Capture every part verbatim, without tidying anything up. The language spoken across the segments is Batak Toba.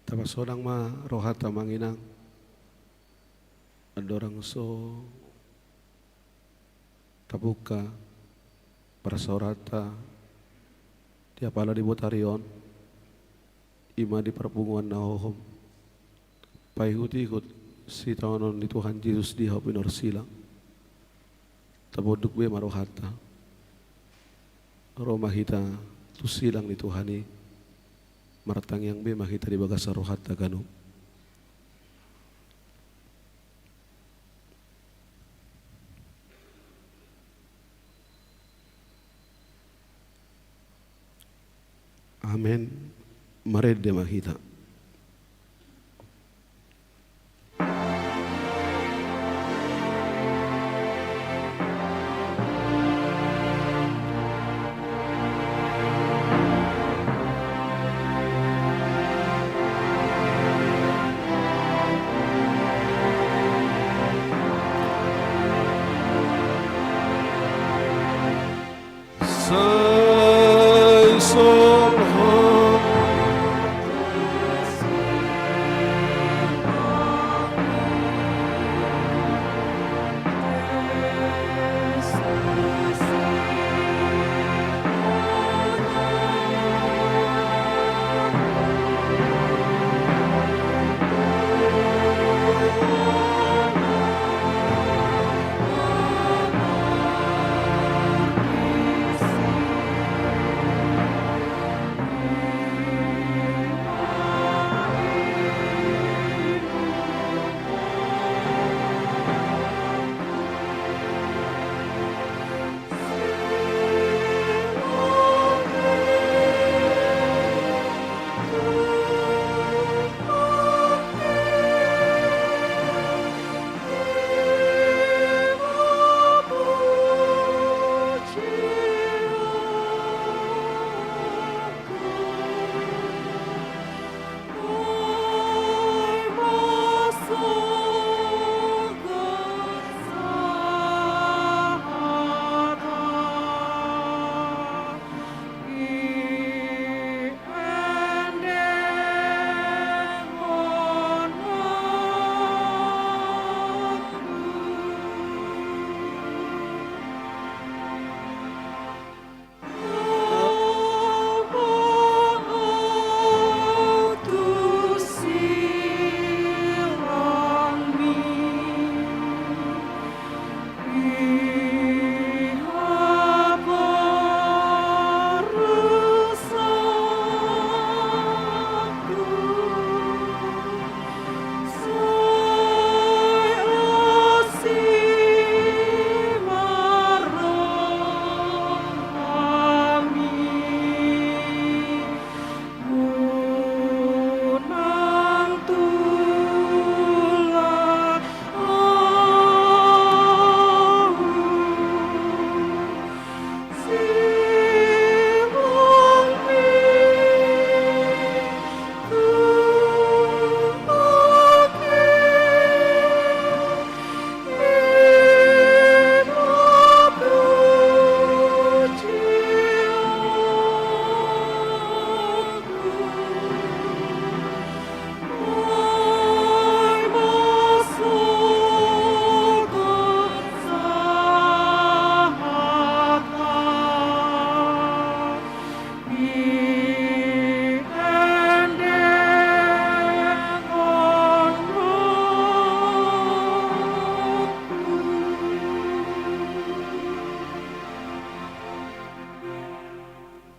Tapasonang ma rohanta, Amang Inang, andorang so tapungka parsaoranta di apala di botari on, i ma di parpunguan na hohom, paihutihut sitaonon ni Tuhan Jesus di hau pinarsilang. Tapunduk be ma rohanta. Ro ma hita tu silang ni Tuhan i. Martangiang be ma hita di bagasan rohanta ganup. Amen. Marende ma hita. Sai songon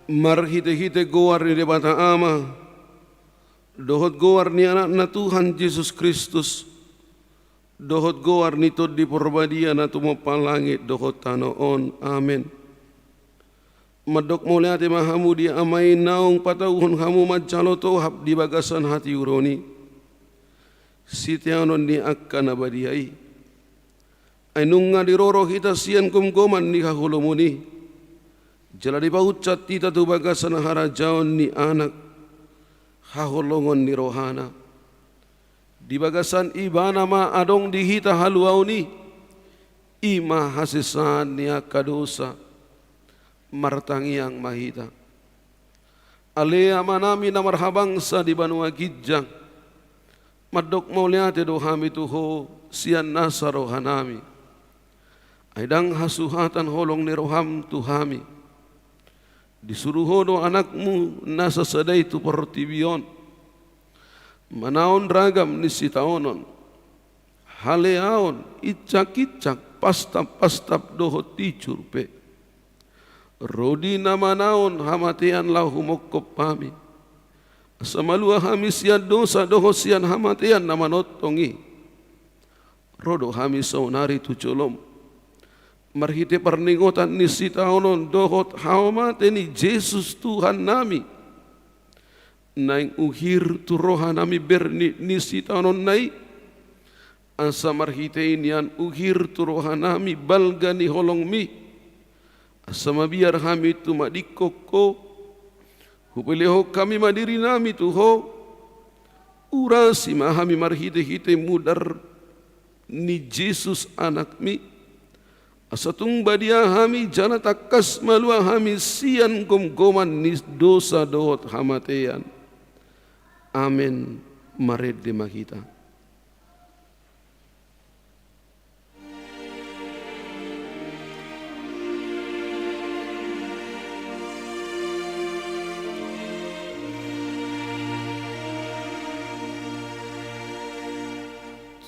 Marhitehite goar ni Debata Ama, dohot goar ni Anakna Tuhan Jesus Kristus, dohot goar ni Tondi Porbadia na tumompa langit dohot tano on. Amen. Mandok mauliate ma hamu di Ama i naung patauhon hamu manjalo tohap di bagasan hatiuron i, siteanon ni angka na badia i. Ai nunga diroro hita sian gomgoman ni haholomon i, jala dipahunsat hita tu bagasan harajaon ni Anak haholongon ni rohana. Di bagasan Ibana ma adong di hita haluaon i, i ma hasesaan ni angka dosa. Martangiang ma hita. Ale Amanami na marhabangsa di banua ginjang, Mandok mauliate do hami tu Ho sian nasa rohanami. Ai ndang hasuhatan holong ni roham tu hami. Disuru Ho do Anakmu nasa sada i tu portibi on, manaon ragam ni sitaonon, haleaon, incak-incak, pastap-pastap dohot tijur pe. Ro di na manaon hamatean laho humongkop hami, asa malua hami sian dosa dohot sian hamatean na manongtong i. Ro do hami saonari tu jolom marhite parningotan ni sitaonon dohot haumate ni Jesus Tuhannami. Naeng uhir tu rohanami bernit ni sitaononna i, asa marhite i nian uhir tu rohanami balga ni holongmi, asa mabiar hami tumadingkon Ho. Hupelehon hami ma dirinami tu Ho. Urasi ma hami marhite-hite mudar ni Jesus Anakmi, asa tung badia hami jala tangkas malua hami sian gomgoman ni dosa dohot hamatean. Amen. Marende ma hita.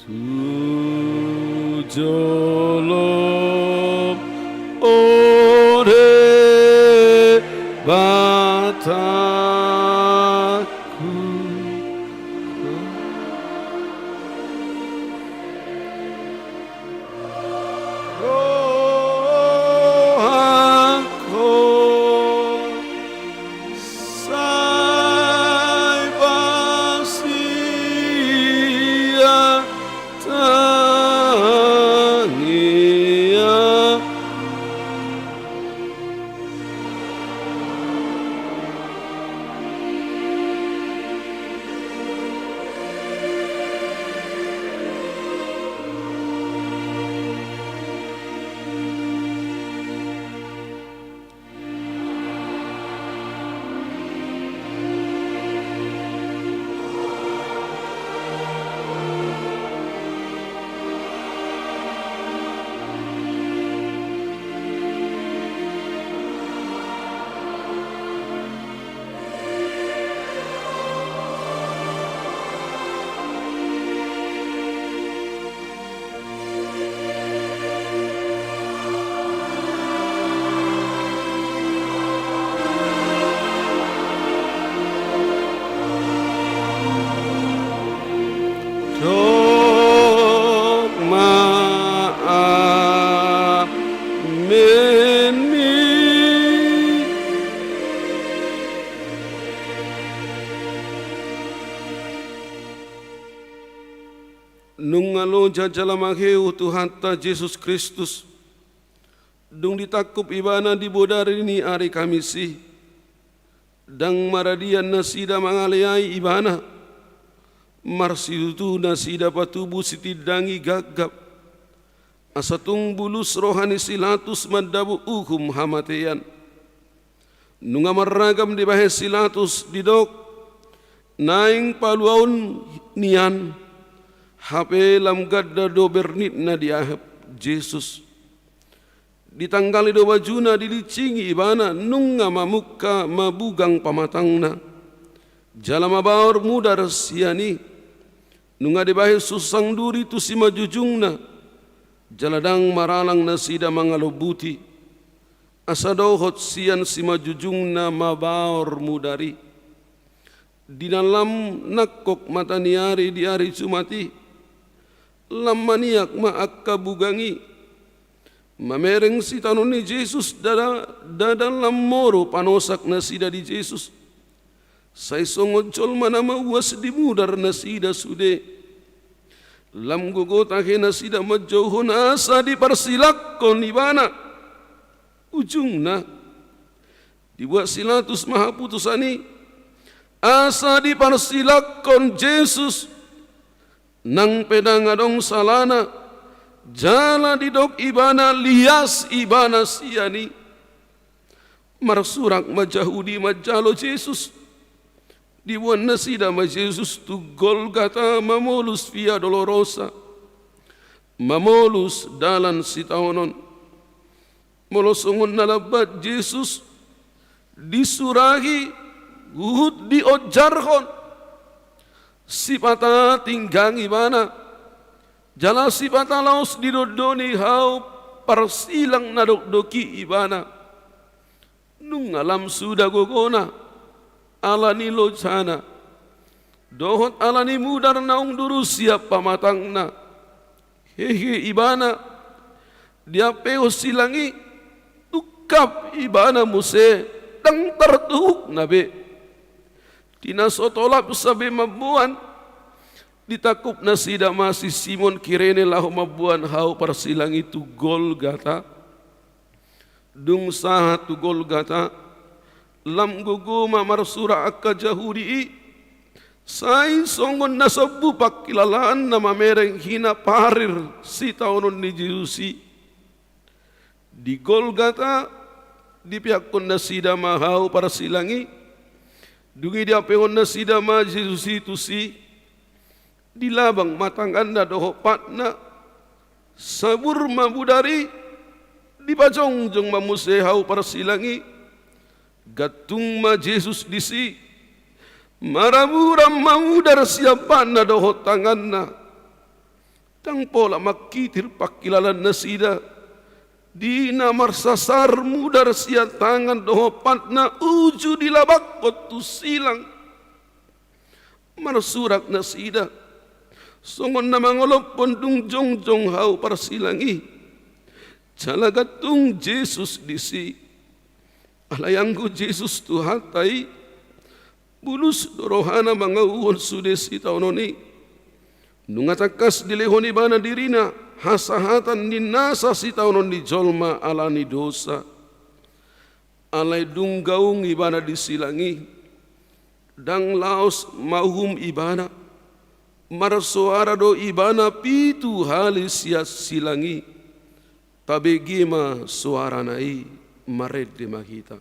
Tu jolom, o Debata. Rohangku sai basian tangiang. Dok ma amen. Nunga loja jala maheu Tuhanta Jesus Kristus, dung ditangkup Ibana di bodari ni ari Kamis i, ndang maradian nasida mangaleai Ibana. Marsitutu nasida patubu sitindangi gapgap, asa tung bulus roha ni si Latus mandabo uhum hamatean. Nunga marragam dibahen si Latus, didok naeng paluaon nian, hape lam ganda do bernitna diahap Jesus. Ditanggali do bajuna, dilinsingi Ibana, nunga mamungka mabugang pamatangna, jala mabaor mudar sian i. Nunga dibahen sunsang duri tu simanjujungna, jala ndang maralang nasida mangalombuti, asa dohot sian simanjujungna mabaor mudar i. Di na lam nangkok mata ni ari di ari Jumat i, lam maniak ma angka bugang i. Mamereng sitaonon ni Jesus, ndada, ndada lam moro panosak nasida di Jesus. Sai songon jolma na mauas dimudar nasida sude. Lam gogo tahe nasida manjouhon asa diparsilangkon Ibana. Ujungna, dibuat si Latus ma haputusan i, asa diparsilangkon Jesus. Nang pe ndang adong salana, jala didok Ibana, lias Ibana sian i. Marsurak ma Jahudi manjalo Jesus. Diboan nasida ma Jesus tu Golgata, mamolus Via Dolorosa, mamolus dalan sitaonon. Molo songon na lambat Jesus disurahi, huhut dionjarhon, sipata tinggang ibana, jala sipata laos didondoni hau parsilang na dokdok i ibana. Nunga lam suda gogona, ala ni lojana dohot ala ni mudar naung durus sian pamatangna. Hehe ibana, diampehon silang i, tungkap ibana muse, ndang tartuhukna be. Di na so tolap sabe mamboan, ditangkup nasida ma si Simon Kirene laho mamboan hau parsilang i tu Golgata. Dung sahat tu Golgata, lam gogo ma marsurak angka Jahudi i, sai songon na sombu pangkilalaanna mamereng hinaparir sitaonon ni Jesus i. Di Golgata, dipeakkon nasida ma hau parsilang i, dung i diampehon nasida ma Jesus i tusi. Dilabang ma tanganna dohot patna, sabur ma mudar i, dipajongjong ma muse hau parsilang i. Gantung ma Jesus disi, maraburan ma mudar sian patna dohot tanganna. Ndang pola mangkitir pangkilalaan nasida, di na marsasar mudar sian tangan dohot patna uju dilabangkon tu silang. Marsurak nasida, songon na mangolophon dung jongjong hau parsilang i. Jala gantung Jesus disi. Alai anggo Jesus Tuhanta i, bulus do rohana mangauhon sude sitaonon i. Nunga tangkas dilehon ibana dirina hasahatan ni nasa sitaonon ni jolma ala ni dosa. Alai dung gaung ibana di silang i, ndang laos mauhum ibana, marsoara do ibana pitu hali sian silang i. Tabege ma soarana i, marende ma hita.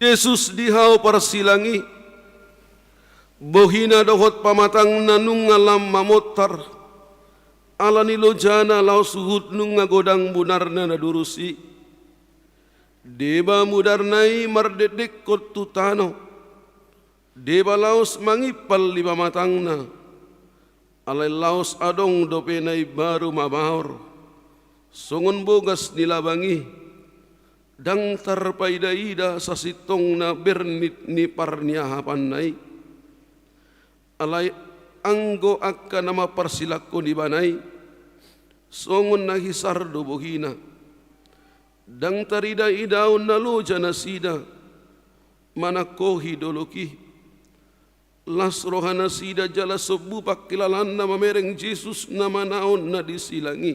Jesus di hau parsilang i, bohina dohot pamatangna nunga lam mamontar, ala ni lojana laos huhut nunga godang munarna na durus i. Deba mudarna i mardekdekkon tu tano, deba laos mangimpal di pamatangna, alai laos adong dope na imbaru mabaor, Songon bogas ni labang i, ndang tarpaida-ida sasintongna bernit ni parniahapanna i. Alai anggo angka na mamparsilangkon ibana i, songon na hisar do bohina. Ndang tarida-idaon na loja nasida manangkohi dolok i. Las rohanasida jala sombu pangkilalaanna mamereng Jesus na manaon na di silang i.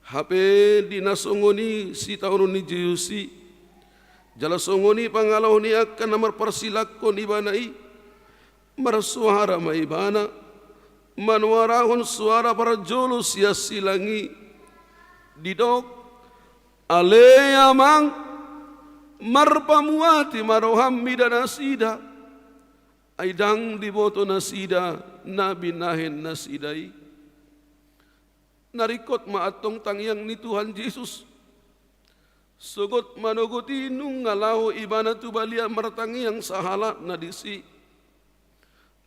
Hape di na songon i sitaonon ni Jesus i, jala songon i pangalaho ni angka na mamparsilangkon ibana i, marsuara ma ibana, manuarahon suara parjolo sian silang i, didok: Ale Amang, marpamuati ma roham mida nasida, ai ndang diboto nasida na binahen nasida i. Na ringkot ma antong tangiang ni Tuhan Jesus. Sogot manogot i nunga laho ibana tu balian martangiang sahalakna disi.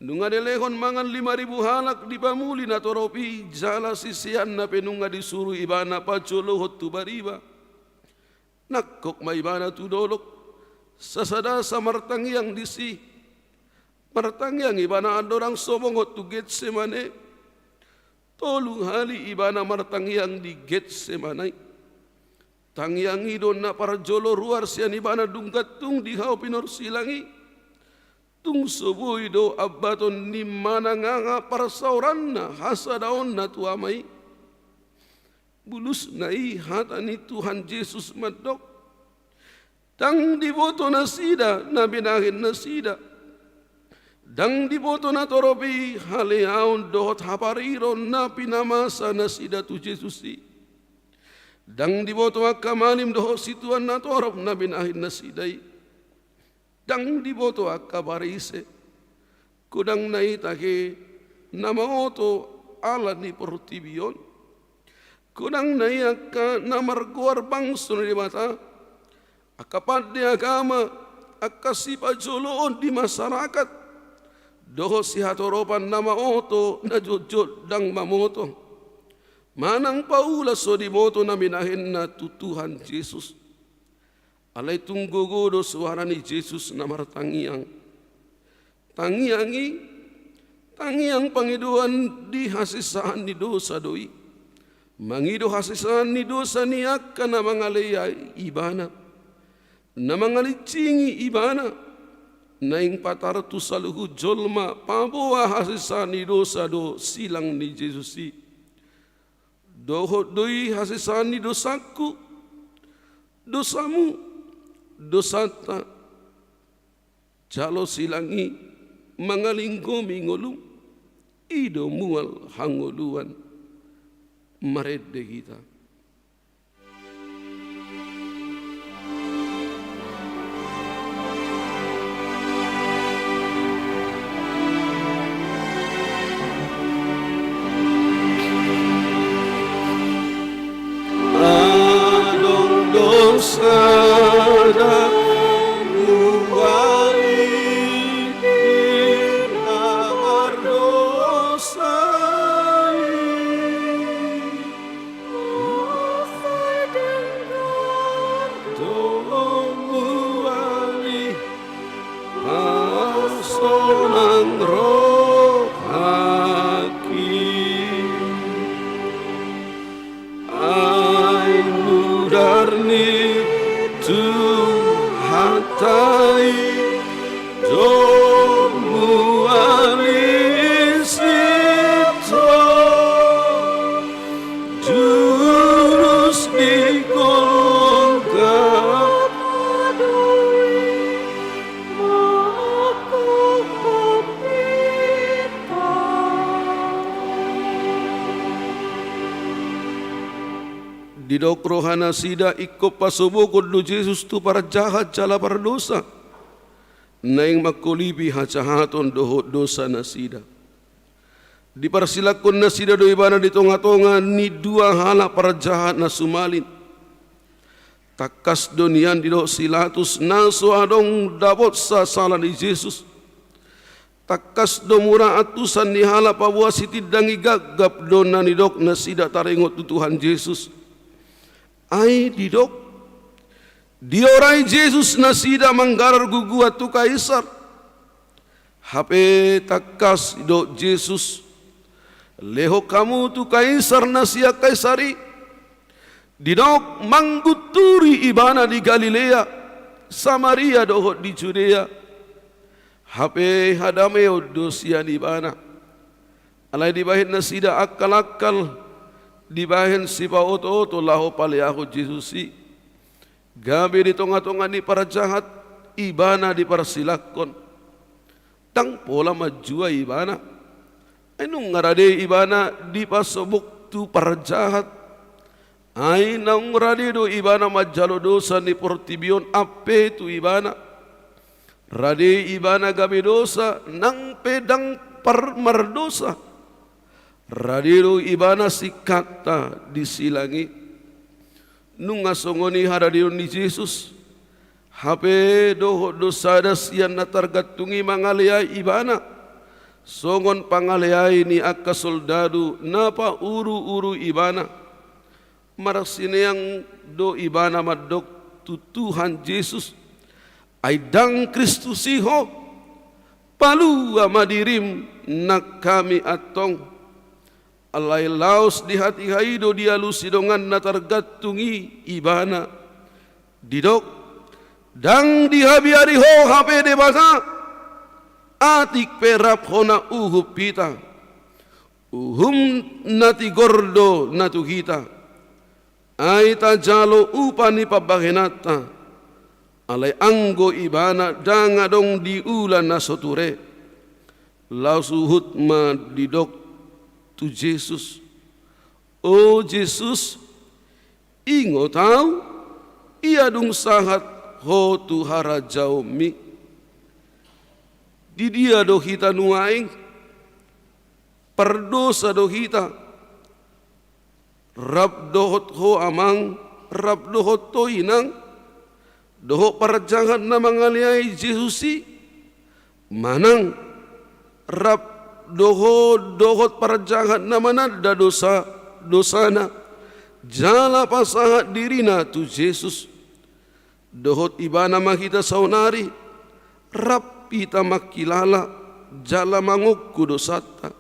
Nunga dilehon mangan lima ribu halak di pamuli na torop i, jala siseanna pe nunga disuru ibana pajolohon tu bariba. Nangkok ma ibana tu dolok, sasadasa martangiang disi. Martangiang ibana andorang so mongot tu Getsemane. Tolu hali ibana martangiang di Getsemane. Tangiang i do na parjolo ruar sian ibana dung gantung di hau pinarsilang i. Tung so boi do ambaton ni manang aha parsaoranna hasadaonna tu Ama i. Bulusna i hata ni Tuhan Jesus mandok: Ndang diboto nasida na binahen nasida. Ndang diboto na torop i haleaon dohot hapariron na pinamasa nasida tu Jesus i. Ndang diboto angka malim dohot situan na torop na binahen nasida i. Ndang diboto angka Parise. Godang na i tahe na maoto ala ni portibi on. Godang na i angka na margoar bangso ni Debata, angka pande agama, angka sipajoloon di masarakat, dohot sihatoropan na maoto na jotjot ndang mamoto, manang paula so diboto na binahenna tu Tuhan Jesus. Alai tung gogo do suara ni Jesus na martangiang. Tangiang i, tangiang pangidoan di hasesaan ni dosa do i. Mangido hasesaan ni dosa ni angka na mangalehon ibana, na mangalincingi ibana. Naeng patar tu saluhut jolma paboa hasesaan ni dosa do silang ni Jesus i. Dohot do i hasesaan ni dosangku, dosamu, dosanta. Jalo silang i mangalinggomi ngolum, i do mual hangoluan. Marende hita. Adong do sada mual i na mardosa i. Domu ali hasonang rohangki. Ai mudar ni Tuhanta i domu ali sintong. Durus di Golgota do i manghuhut hita. Didok rohanasida ingkon pasobohon do Jesus tu parjahat jala pardosa. Naeng mangkolipi hajahaton dohot dosa nasida. Diparsilangkon nasida do ibana di tonga-tonga ni dua halak parjahat na sumalin. Tangkas do nian didok si Pilatus na so adong dapotsa sala ni Jesus. Tangkas do mura antusan ni halak paboa sitindangi, gapgap do na nidok nasida taringot tu Tuhan Jesus. Ai didok, diorai Jesus nasida manggarar guguan tu Kaisar. Hape tangkas didok Jesus, lehon hamu tu Kaisar na sian Kaisar i. Didok manggunturi ibana di Galilea, Samaria dohot di Judea. Hape hadameon do sian ibana. Alai dibahen nasida angkal-angkal, dibahen sipaoto-oto laho paleahon Jesus i. Gabe di tonga-tonga ni parjahat ibana diparsilangkon. Ndang pola manjua ibana. Ai nunga rade ibana dipasomok tu parjahat. Ai naung rade do ibana manjalo dosa ni portibi on ampe tu ibana. Rade ibana gabe dosa nang pe ndang par-, mardosa. Rade do ibana singkatta di silang i. Nunga songon i haradeon ni Jesus. Hape dohot do sada sian na targantung i mangaleai ibana. Songon pangaleai ni angka soldadu na pauru-uru ibana. Marsineang do ibana mandok tu Tuhan Jesus, ai ndang Kristus i ho, palua ma dirim nang hami antong. Alai laos di hatiha i do dialusi dongan na targantung i ibana. Didok, ndang dihabiari ho hape Debata, atik pe rap hona uhum hita. Uhum na tigor do na tu hita. Ai tajalo upa ni pambahenanta. Alai anggo ibana ndang adong diula na so ture. Laos huhut ma didok tu Jesus. O Jesus, ingot ahu, ia dung sahat ho tu harajaonmi. Di dia do hita nuaeng? Pardosa do hita. Rap dohot ho amang, rap dohot ho inang, dohot parjahat na mangaleai Jesus i, manang rap dohot, dohot parjahat na mananda dosa, dosana, jala pasahat dirina tu Jesus. Dohot ibana ma hita saonari, rap hita mangkilala, jala mangongku dosanta.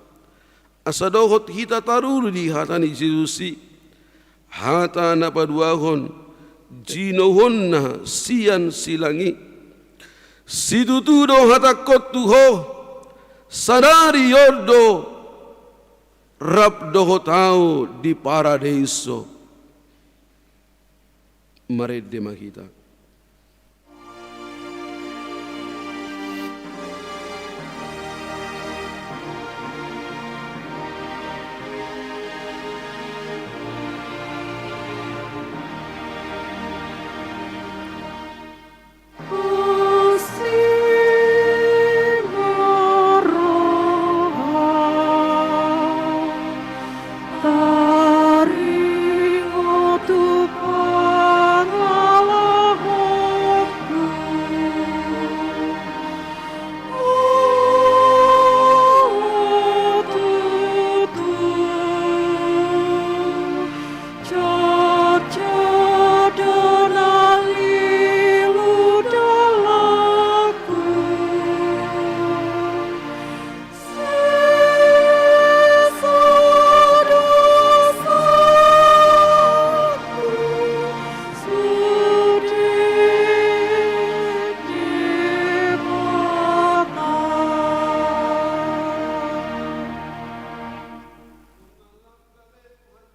Asa dohot hita taruli di hata ni Jesus i, hata na paduahon, jinouhonna sian silang i. Situtu do hatangkon tu ho, sadari on do, rap dohot ahu di paradeiso. Marende ma hita.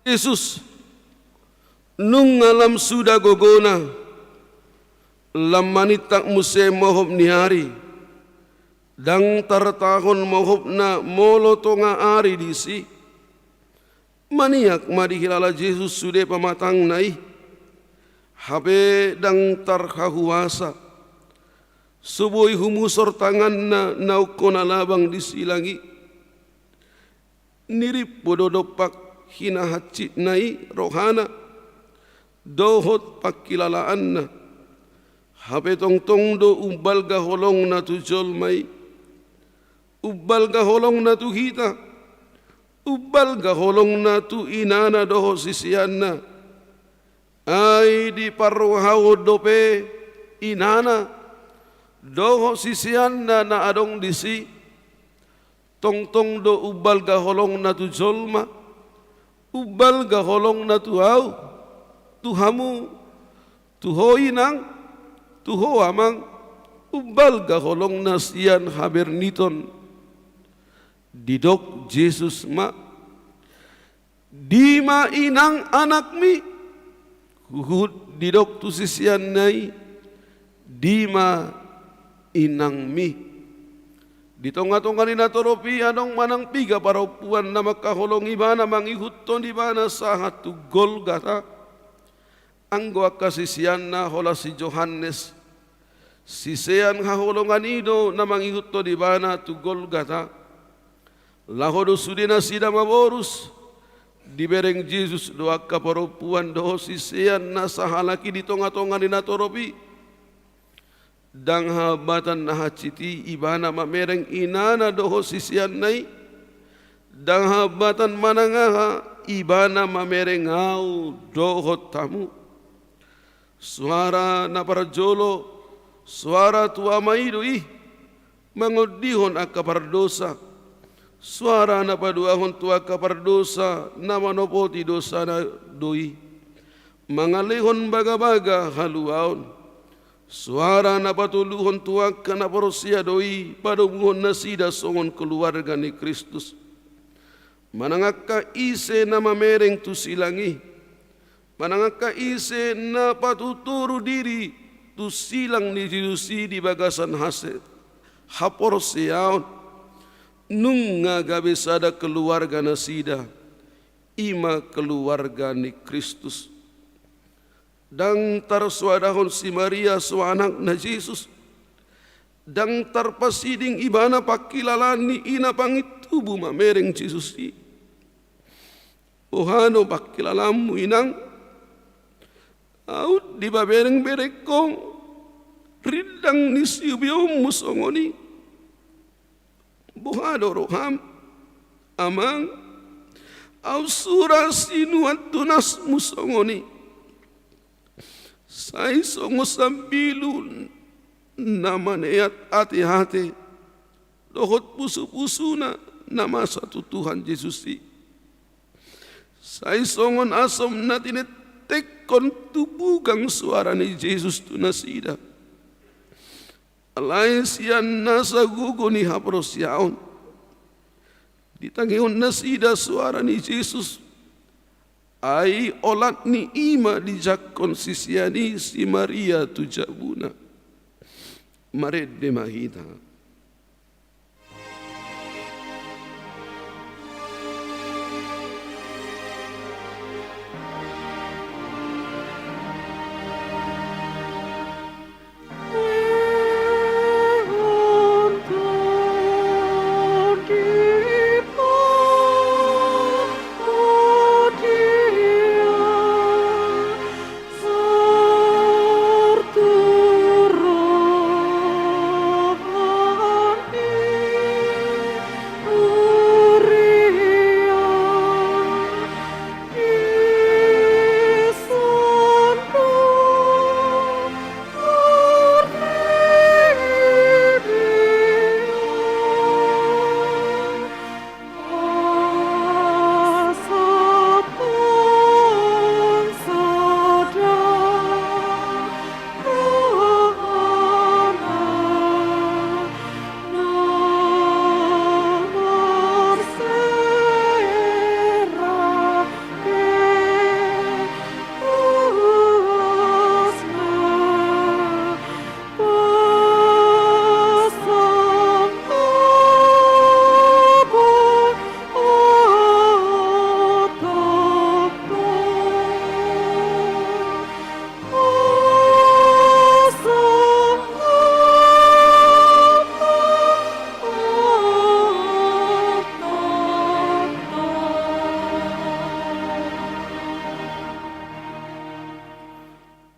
Jesus, nunga lam suda gogona, lam manintak muse mohop ni ari, ndang tartahon mohopna molo tonga ari disi. Maniak ma dihilala Jesus sude pamatangna i, hape ndang tarhahuasa. So boi humusor tanganna naung hona labang di silang i. Nirimpu do dompak hinahansitna i rohana dohot pangkilalaanna. Hape tongtong do umbalga holongna tu jolma i. Umbalga holongna tu hita, umbalga holongna tu inana dohot siseanna. Ai diparrohahon dope inana dohot siseanna na adong disi. Tongtong do umbalga holongna tu jolma, umbalga holongna tu ahu, tu hamu, tu ho inang, tu ho amang, umbalga holongna sian haberniton. Didok Jesus ma, "Dima inang anakmi?" Huhut didok tu siseanna i, "Dima inangmi?" Di tongatonga ni natorop i adong manang piga parompuan na mangkaholongi ibana mangihuthon ibana sahat tu Golgata. Anggo angka siseanna holan si Johannes, sisean haholongan i do na mangihuthon ibana tu Golgata. Laho do sude nasida maborus, dibereng Jesus do angka parompuan dohot sisean na sahalak i di tongatonga ni natorop i. Ndang hambatan na hansit i ibana mamereng inana dohot siseanna i. Ndang hambatan manang aha ibana mamereng ahu dohot hamu. Soara na parjolo, soara tu Ama i do i, mangondihon angka pardosa. Soara na paduahon tu angka pardosa na manopoti dosana do i, mangalehon bagabaga haluaon. Soara na patoluhon tu angka na porsea do i, padomuhon nasida songon keluarga ni Kristus. Manang angka ise na mamereng tu silang i, manang angka ise na patutoru diri tu silang ni Jesus i di bagasan hase-, haporseaon, nunga gabe sada keluarga nasida, i ma keluarga ni Kristus. Ndang tarsoadahon si Maria so anakna Jesus. Ndang tarpasiding ibana pangkilalaan ni ina pangintubu mamereng Jesus i. Boha do pangkilalaanmu, inang? Aut dipaberengbereng ho rindang ni siubeonmu songon i. Boha do roham, amang? Aut sura sinuan tunasmu songon i. Sai songon sambilu na maneat ateate dohot pusupusuna na masa tu Tuhan Jesus i. Sai songon asom na tinettekhon tu bugang soara ni Jesus tu nasida. Alai sian nasa gogo ni haporseaon ditangihon nasida soara ni Jesus. Ai olat ni i ma dijangkon sisean i si Maria tu jabuna. Marende ma hita.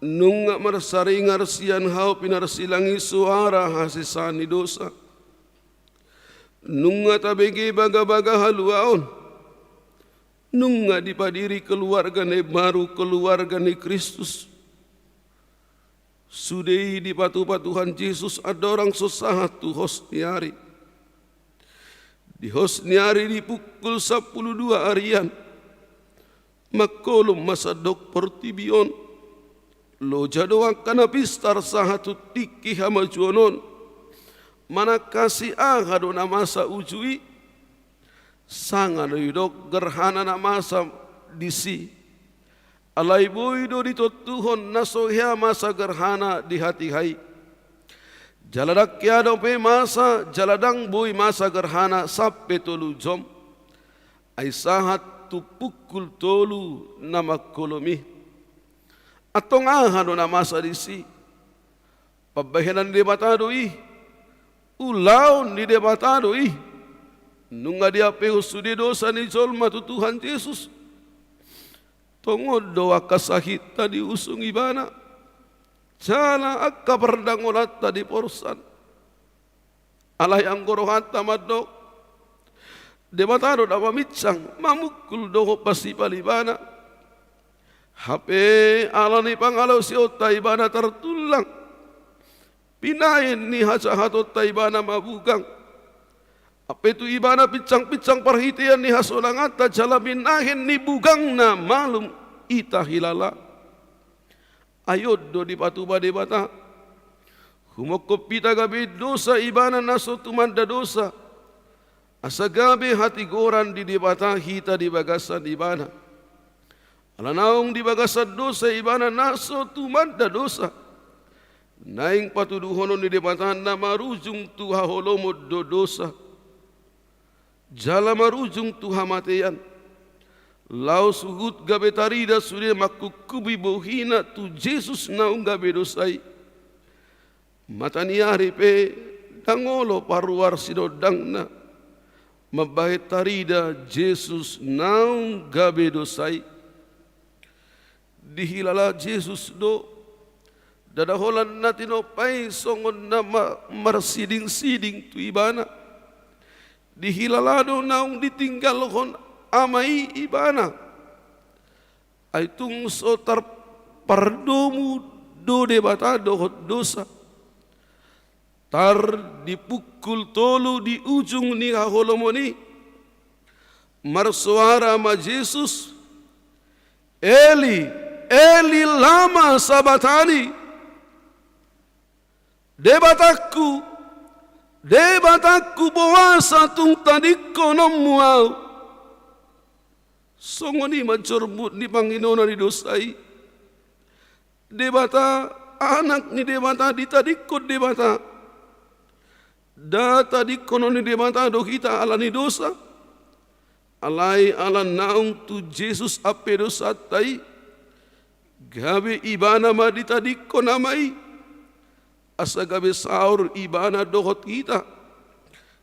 Nunga marsaringar sian hau pinarsilang i soara hasesaan ni dosa. Nunga tabege bagabaga haluaon. Nunga dipadiri keluarga na baru, keluarga ni Kristus. Sude i dipatupa Tuhan Jesus andorang so sahat tu hos ni ari. Di hos ni ari di pukul sampulu dua arian, mangkolom ma sandok portibi on. Loja do angka na pistar sahat tu tingki hamajuon on. Manangkasi aha do na masa uju i? Sanga do didok gerhana na masa disi. Alai boi do ditontuhon na so hea masa gerhana di hatiha i. Jala ndang hea dope masa, jala ndang boi masa gerhana sampe tolu jom. Ai sahat tu pukul tolu na mangkolom i. Antong aha do na masa disi? Pambahenan ni Debata do i. Ulaon ni Debata do i. Nunga diampehon sude dosa ni jolma tu Tuhan Jesus. Tongon do angka sahitna diusung Ibana. Jala angka pardangonanta diporsan. Alai anggo rohanta mandok, Debata do na maminsang, mamungkul dohot masipal Ibana. Hape ala ni pangalaosionta Ibana tartullang. Binahen ni hajahatonta Ibana mabugang. Hape tu Ibana pinsangpinsang parhitean ni hasonanganta jala binahen ni bugangna malum hita hilala. Ai on do dipatupa Debata. Humophop hita gabe dosa Ibana na so tumanda dosa. Asa gabe hatigoran di Debata hita di bagasan Ibana. Ala naung di bagasan dosa Ibana na so tumanda dosa. Naeng patuduhonon ni Debata na marujung tu haholomon do dosa. Jala marujung tu hamatean. Laos huhut gabe tarida sude mangkungkupi bohina tu Jesus naung gabe dosa i. Mata ni ari pe ndang olo paruar sinondangna. Mambahen tarida Jesus naung gabe dosa i. Dihilala Jesus do, ndada holan na tinompa i songon na ma-, marsidingsiding tu Ibana. Dihilala do naung ditinggalhon Ama i Ibana. Ai tung so tarpardomu do Debata dohot dosa. Tar di pukul tolu di ujung ni haholomon i, marsoara ma Jesus, Eli, Eli, lama sabaktani? Debatangku, Debatangku, boasa tung tadingkononmu ahu? Songon i ma jormut ni panginona ni dosa i. Debata, anak ni Debata, ditadingkon Debata. Nda tadingkonon ni Debata do hita ala ni dosa. Alai ala naung tu Jesus ampe dosanta i, gabe Ibana ma ditadingkon Ama i. Asa gabe saor Ibana dohot hita.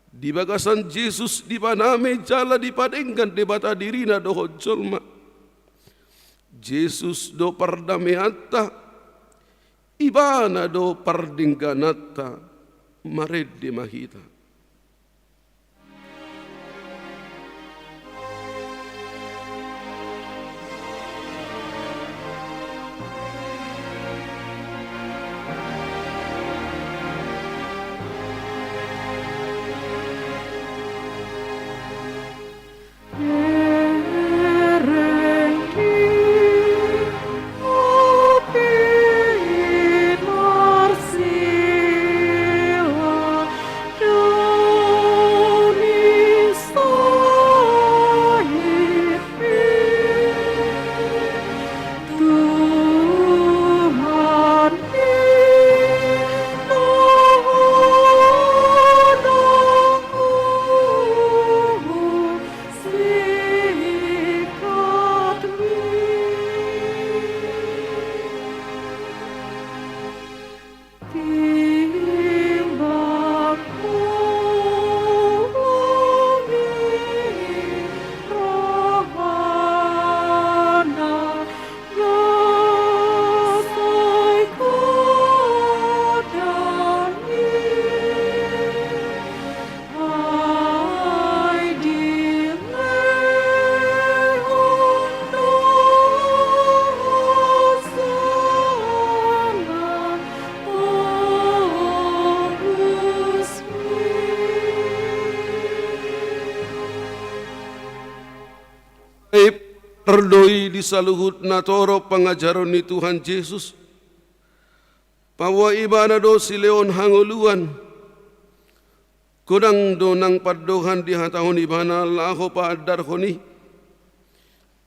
Di bagasan Jesus dipaname jala dipadenggan Debata dirina dohot jolma. Jesus do pardameanta, Ibana do pardenggananta, marende ma hita. Andor do i di saluhut na torop pangajaron ni Tuhan Jesus, paboa ibana do silehon hangoluan. Godang do nang pandohan dihatahon ibana laho paandarhon i.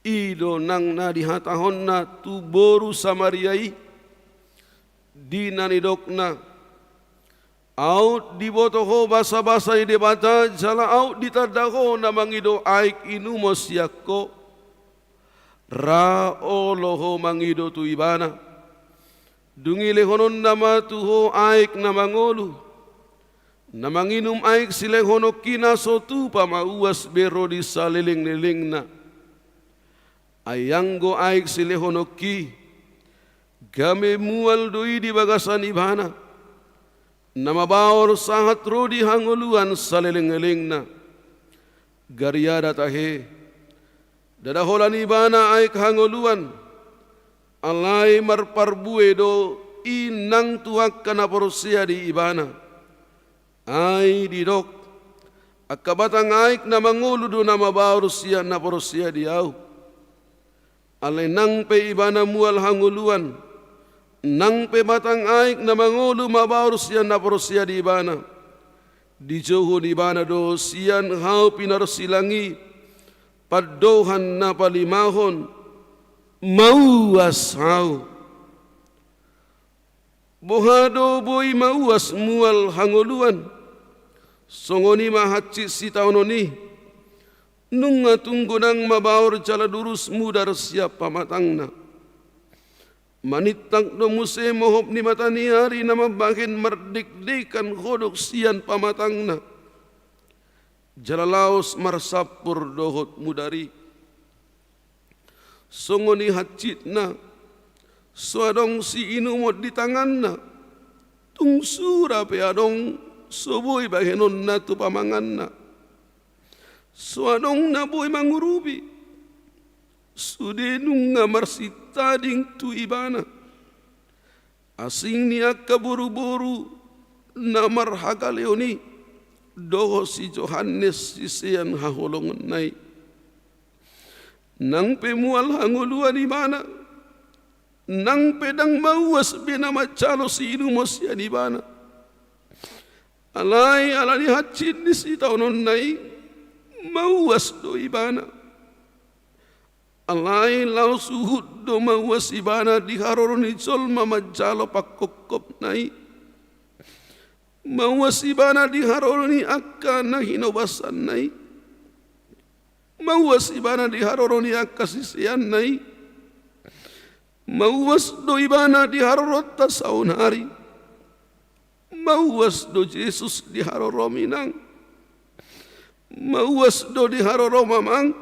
I do nang na dihatahonna tu boru Samaria i, di na nidokna: Aut diboto ho basabasa ni Debata, jala aut ditanda ho na mangido aek inumon sian ho. Ra olo ho mangido tu ibana. Dung i lehononna ma tu ho aek na mangolu. Na manginum aek silehononki na so tupa mauas be ro di salelenglelengna. Ai anggo aek silehononki, gabe mual do i di bagasan ibana, na mabaor sahat ro di hangoluan salelenglelengna. Gariada tahe, ndada holan ibana aek hangoluan, alai marparbue do i nang tu angka na porsea di ibana. Ai didok: Angka batang aek na mangolu do na mabaor sian na porsea di ahu. Alai nang pe ibana mual hangoluan, nang pe batang aek na mangolu mabaor sian na porsea di ibana, dijouhon ibana do sian hau pinarsilang i pandohan na palimahon: Mauas hau. Boha do boi mauas mual hangoluan? Songon i ma hansit sitaonon i. Nunga tung godang mabaor jala durus mudar sian pamatangna. Manintak do muse mohop ni mata ni ari na mambahen mardekdekan hodok sian pamatangna. Jala laos marsampur dohot mudar i. Songon i hansitna, so adong siinumon di tanganna, tung sura pe adong so boi bahenonna tu pamanganna. So adong na boi mangurupi, sude nunga marsintading tu ibana. Asing ni angka boruboru na marhagaleon i, dohot si Johannes sisean haholongonna i. Nang pe mual hangoluan ibana, nang pe ndang mauas be na manjalo siinumon sian ibana. Alai ala ni hansit ni sitaononna i, mauas do ibana. Alai laos huhut do mauas ibana di haroro ni jolma manjalo pangkopkopna i. Mauas ibana di haroro ni angka na hinobasanna i. Mauas ibana di haroro ni angka siseanna i. Mauas do ibana di haroronta saonari. Mauas do Jesus di harorom, Inang. Mauas do di harorom, Amang.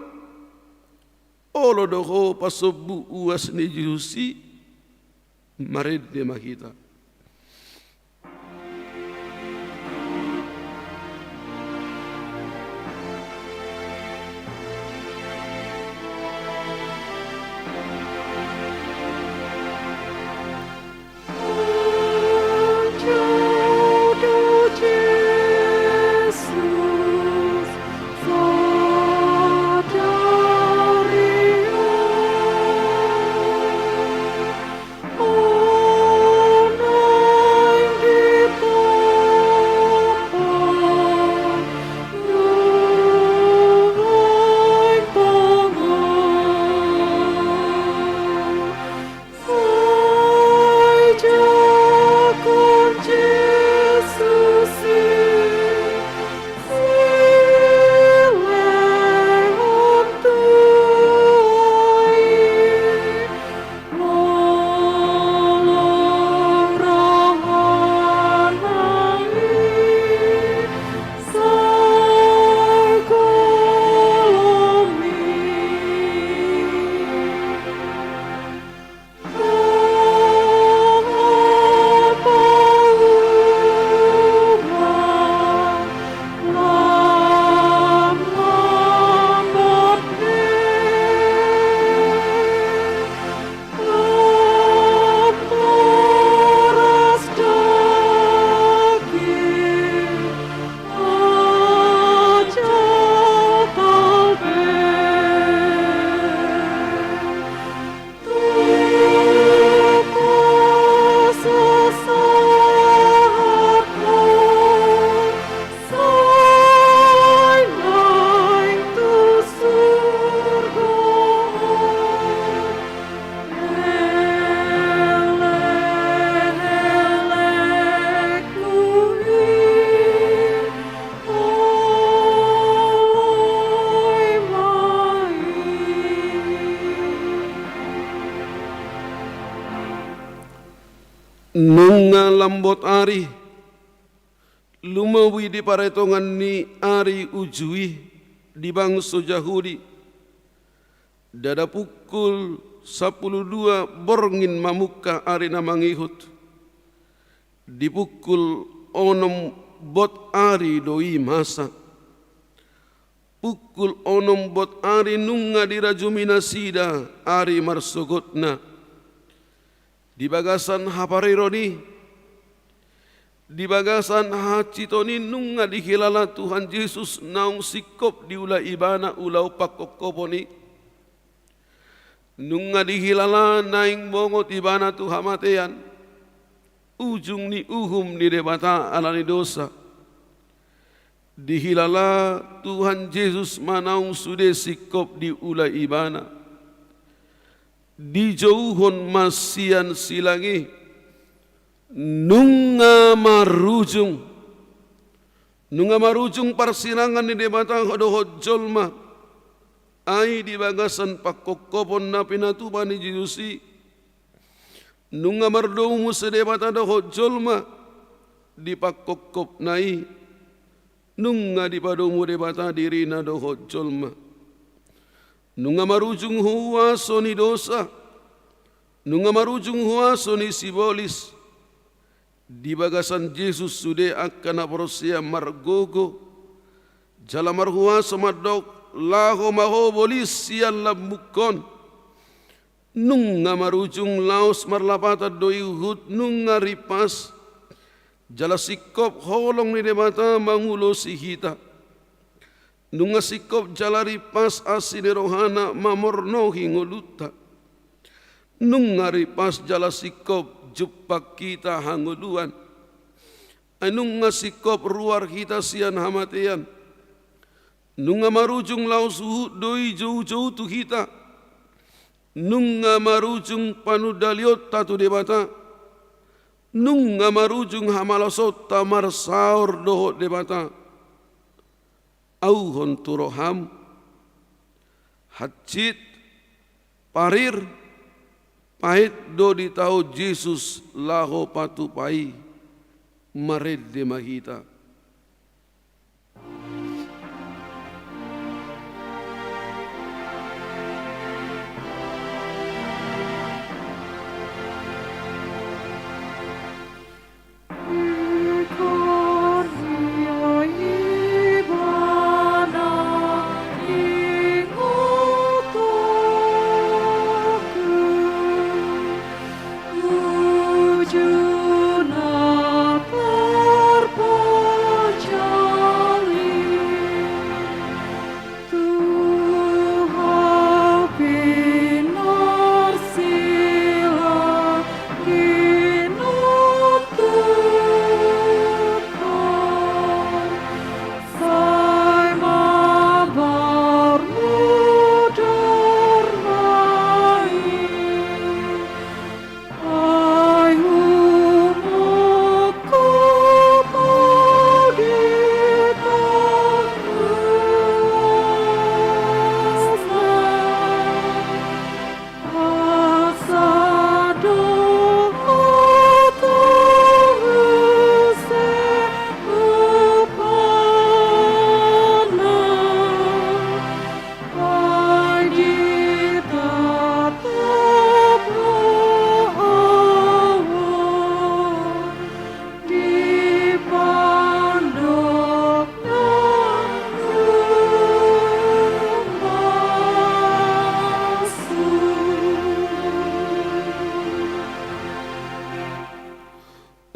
Olo do ho pasombu uas ni Jesus i. Marende ma hita. Nunga lambot ari, lumobi di paretongan ni ari uju i di bangso Jahudi, ndada pukul sampulu dua borngin mamungka ari na mangihut. Di pukul onom bot ari do i masa. Pukul onom bot ari nunga dirajumi nasida ari marsogotna. Di bagasan hapareron i, di bagasan hahansiton i nunga dihilala Tuhan Jesus naung singkop diula ibana ulaon pangkophopon i. Nunga dihilala naeng bongot ibana tu hamatean, ujung ni uhum ni Debata ala ni dosa. Dihilala Tuhan Jesus ma naung sude singkop diula ibana. Dijouhon ma sian silang i, nunga marujung. Nunga marujung parsirangan ni Debata dohot jolma. Ai di bagasan pangkophopon na pinatupa ni Jesus i, nunga mardomu muse Debata dohot jolma di pangkophopna i. Nunga dipadomu Debata dirina dohot jolma. Nunga marujung huaso ni dosa. Nunga marujung huaso ni sibolis. Di bagasan Jesus sude angka na porsea margogo jala marhuaso mandok, laho ma ho bolis sian lambungkon. Nunga marujung laos marlapatan do i huhut, nunga rimpas jala singkop holong ni Debata mangulosi hita. Nunga singkop jala rimpas asi ni rohana mamornohi ngolunta. Nunga rimpas jala singkop jumpang hita hangoluan. Ai nunga singkop ruar hita sian hamatean. Nunga marujung laos huhut do i joujou tu hita. Nunga marujung panundalionta tu Debata. Nunga marujung hamalosonta marsaor dohot Debata. Auhon tu roham, hansit, parir, paet do ditaon Jesus laho patupa i. Marende ma hita.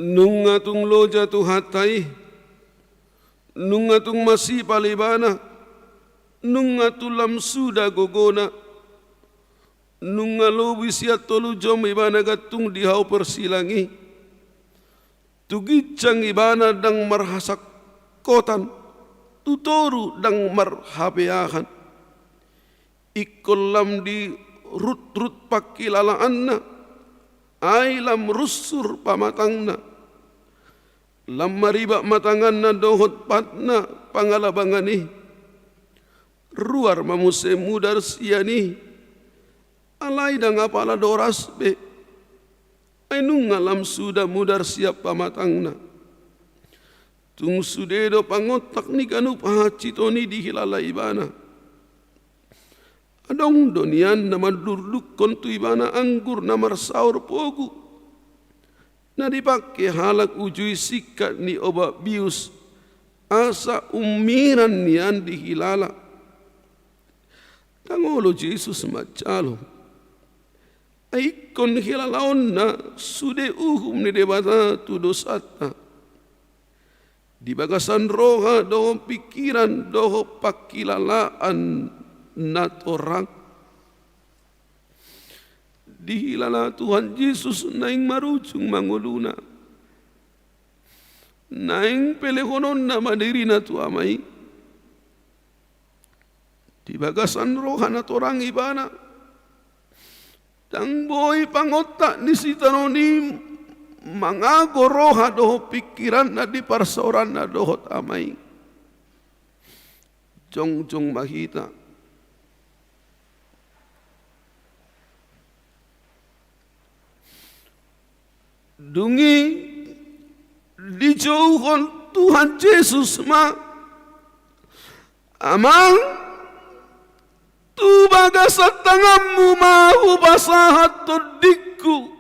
Nunga tung loja Tuhanta i, nunga tung masipal ibana, nunga tung lam suda gogona, nunga lobi sian tolu jom ibana gantung di hau parsilang i. Tu ginjang ibana ndang marhasangkotan, tu toru ndang marhapeahan. Ingkon lam dirutrut pangkilalaanna, ai lam runsur pamatangna. Lam maribak ma tanganna dohot patna pangalabangan i. Ruar ma muse mudar sian i, alai ndang apala doras be. Ai nunga lam suda mudar sian pamatangna. Tung sude do pangontak ni ganup hahansiton i dihilala ibana. Adong do nian na mandurdukkon tu ibana anggur na marsaor pogu, na dipangke halak ujui singkat ni obat bius, asa umiran nian dihilala. Ndang olo Jesus manjalo. Ai ingkon hilalaonna sude uhum ni Debata tu dosanta di bagasan roha dohot pingkiran dohot pangkilalaan na torang. Dihilala Tuhan Jesus naeng marujung ma ngoluna, naeng pelehononna ma dirina tu Ama i. Di bagasan roha na torang ibana, ndang boi pangontak ni sitaonon i mangago roha dohot pingkiranna di parsaoranna dohot Ama i. Jongjong ma hita. Dung i dijouhon Tuhan Jesus ma, Amang, tu bagasan tanganmu ma hupasahat tondingku.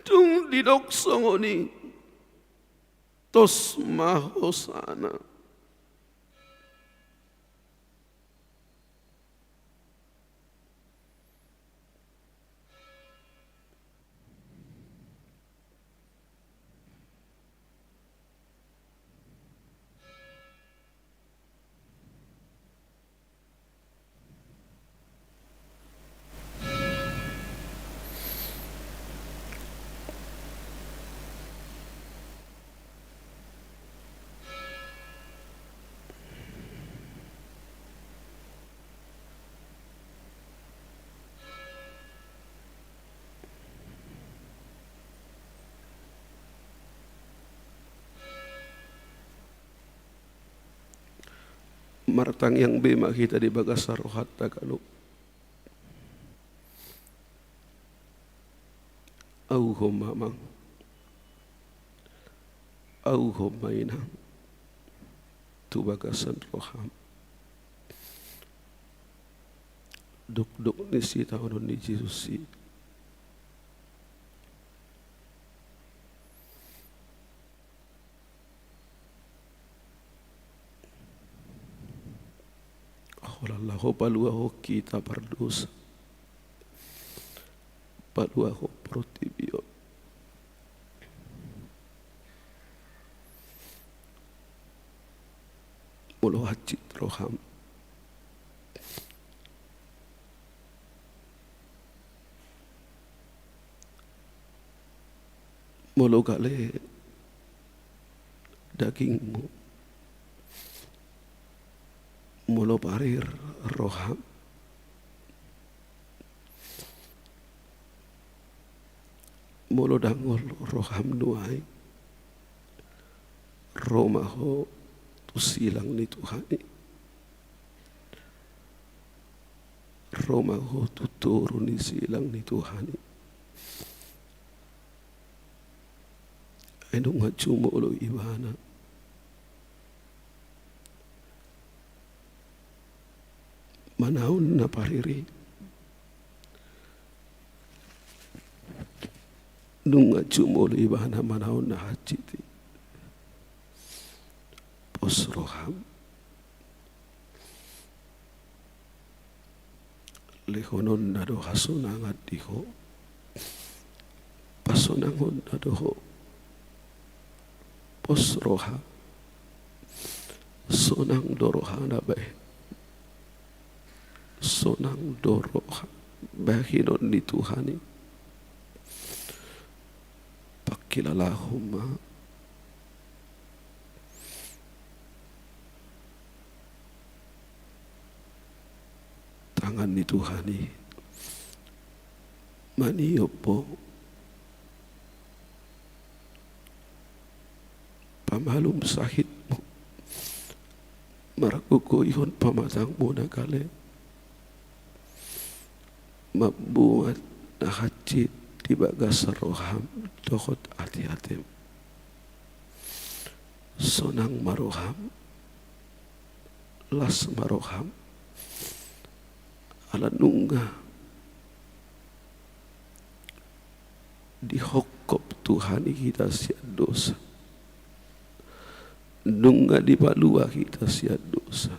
Dung didok songon i, tos ma hosana. Martangiang be ma hita di bagasan rohanta ganup. Ahu ho ma Amang, ahu ho ma Inang, tu bagasan roham. Dokdok ni sitaonon ni Jesus i. Holan laho paluahon hita pardosa, paluahon portibi on. Molo hansit roham, molo gale dagingmu, molo parir roham, molo dangol roham nuaeng, ro ma ho tu silang ni Tuhan i. Ro ma ho tu toru ni silang ni Tuhan i. Ai nunga jumolo ibana manaon na parir i. Nunga jumolo ibana manaon na hansit i. Pos roham. Lehononna do hasonangan di ho. Pasonangonna do ho. Pos roha. Sonang do rohana bahen. Sonang do roha bahenon ni Tuhan i. Pangkilalahon ma tangan ni Tuhan i maniop ho, pamalum sahitmu, margogoihon pamatangmu na gale, mambuat na hansit di bagasan roham dohot ateatem. Sonang ma roham, las ma roham, ala nunga dihophop Tuhan i hita sian dosa. Nunga dipalua hita sian dosa.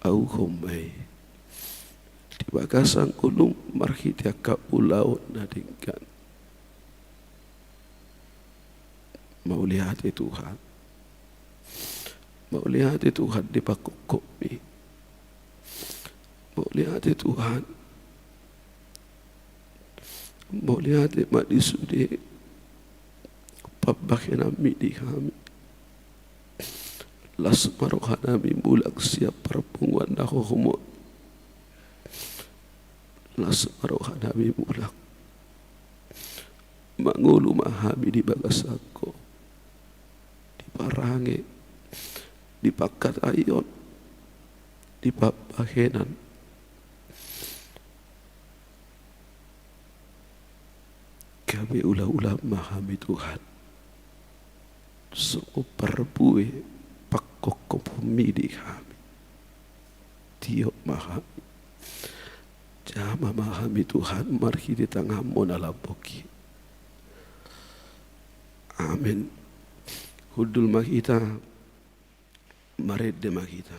Ahu homai di bagasan ngolum marhite angka ulaon na denggan. Mauliate Tuhan. Mauliate Tuhan dipanghophopmi. Mauliate Tuhan. Mauliate ma di sude pambahenanmi di hami. Las ma rohanami mulak sian parpunguan na hohom on. Las ma rohanami mulak. Mangolu ma hami di bagasan ho, di parange, di pangkataion, di pambahenan. Gabe ulaula ma hami Tuhan, songon parbue panghophopmi di hami. Tiop ma hami. Jama ma hami Tuhan marhite tanganmu na lambok i. Amen. Hundul ma hita. Marende ma hita.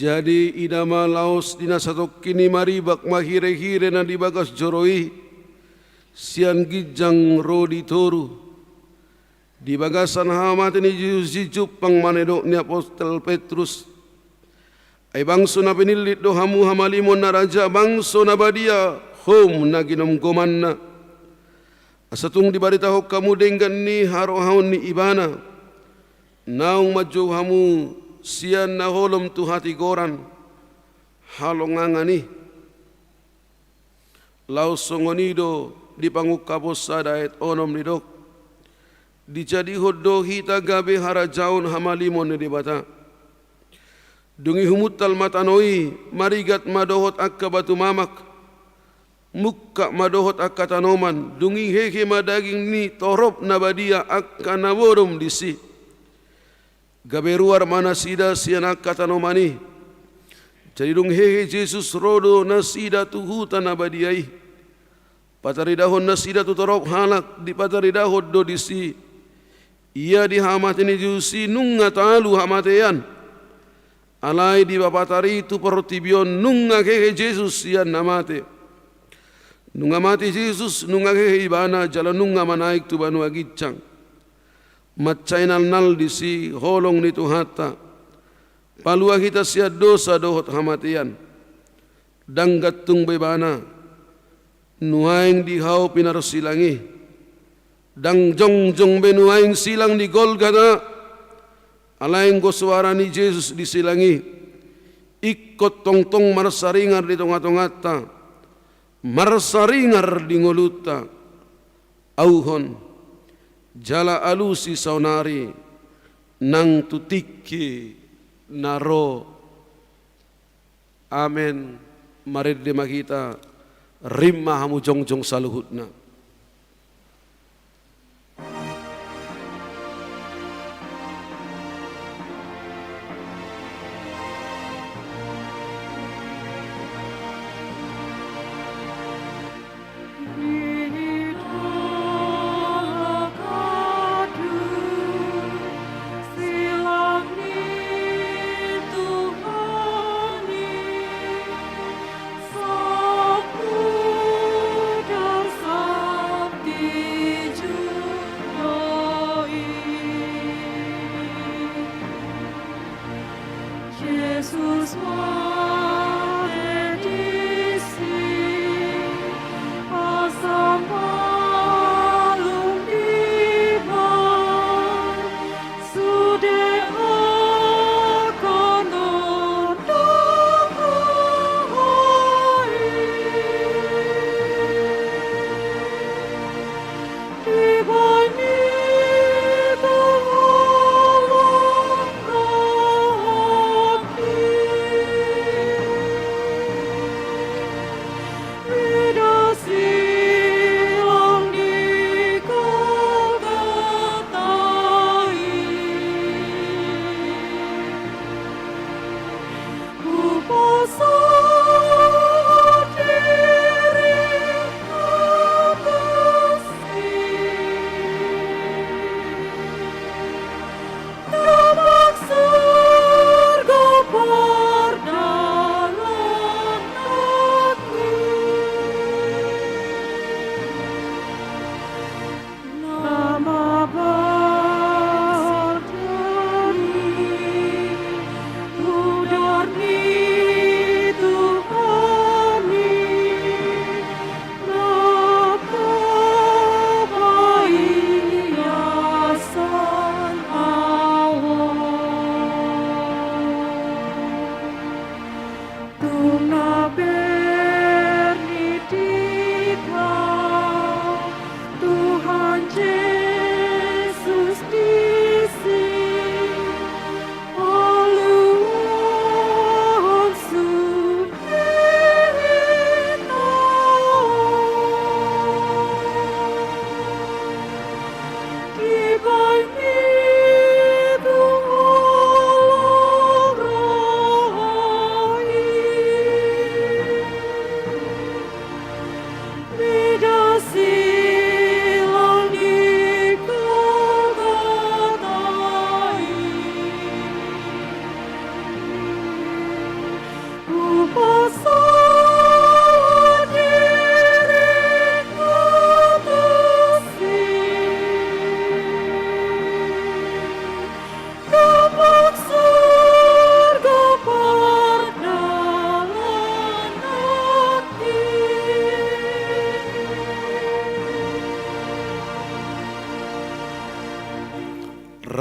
Jadi ida ma laos di na satongkin i maribak ma hirehire na di bagas joro i, sian ginjang ro di toru. Di bagasan hamate ni Jesus i jumpang ma na nidok ni apostel Petrus: Ai bangso na pinillit do hamu hamalimon na raja, bangso na badia, hom na ginomgomanna. Asa tung dibaritahon hamu denggan ni harohaon ni Ibana. Naung manjou hamu sian na holom tu hatigoran, halongangan i. Laos songon i do di Pangungkapon sada ayat onom didok: Dijadihon do hita gabe harajaon hamalimon ni Debata. Dung i humuntal ma tano i, marigat ma dohot angka batu mamak, mungkap ma dohot angka tanoman, dung i hehe ma daging ni torop na badia angka na modom disi. Gabe ruar ma nasida sian angka tanoman i. Jadi dung hehe Jesus ro do nasida tu huta na badia i. Pataridahon nasida tu torop halak, dipataridahon do disi Ia di hamate ni Jesus i nunga talu hamatean. Alai dipapatar i tu portibi on nunga hehe Jesus sian na mate. Nunga mate Jesus, nunga hehe Ibana jala nunga manaek tu banua ginjang. Mansai nalnal disi holong ni Tuhanta. Palua hita sian dosa dohot hamatean. Ndang gantung be Ibana nuaeng di hau pinarsilang i. Ndang jongjong be nuaeng silang di Golgata. Alai anggo suara ni Jesus di silang i, ingkon tongtong marsaringar di tongatonganta, marsaringar di ngolunta. Auhon jala alusi saonari nang tu tingki na ro. Amen. Marende ma hita, rim ma hamu jongjong saluhutna.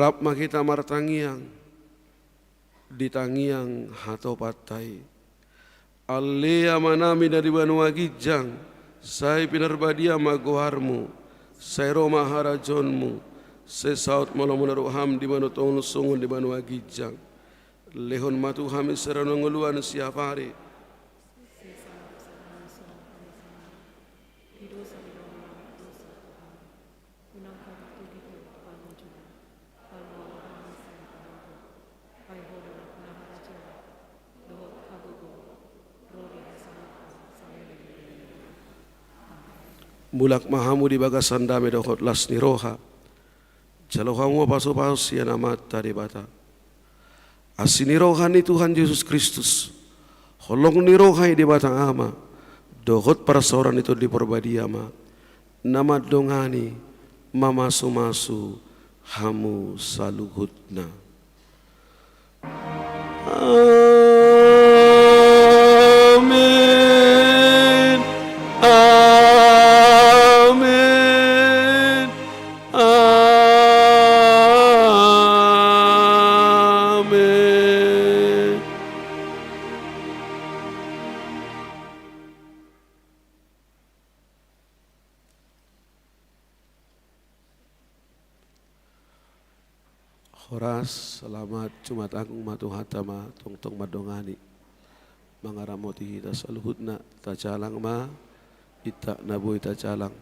Rap ma hita martangiang di tangiang hatopanta i. Ale Amanami na di banua ginjang, sai pinarbadia ma goarMu, sai ro ma harajaonMu, sai saut ma lomo ni rohaM di banua tonga on songon di banua ginjang. Lehon ma tu hami sadari on hangoluan siapari. Mulak ma hamu di bagasan dame dohot las ni roha. Jalo hamu ma pasupasu sian Amanta Debata. Asi ni roha ni Tuhan Jesus Kristus, holong ni roha ni Debata Ama, dohot parsaoran ni Tondi Parbadia ma, na mandongani, mamasumasu hamu saluhutna. Amen. Amen. Amen. Horas, selamat Jumat Agung ma, Tuhanta ma tongtong mandongani, mangaramoti hita saluhutna. Tajalang ma intak na boi tajalang.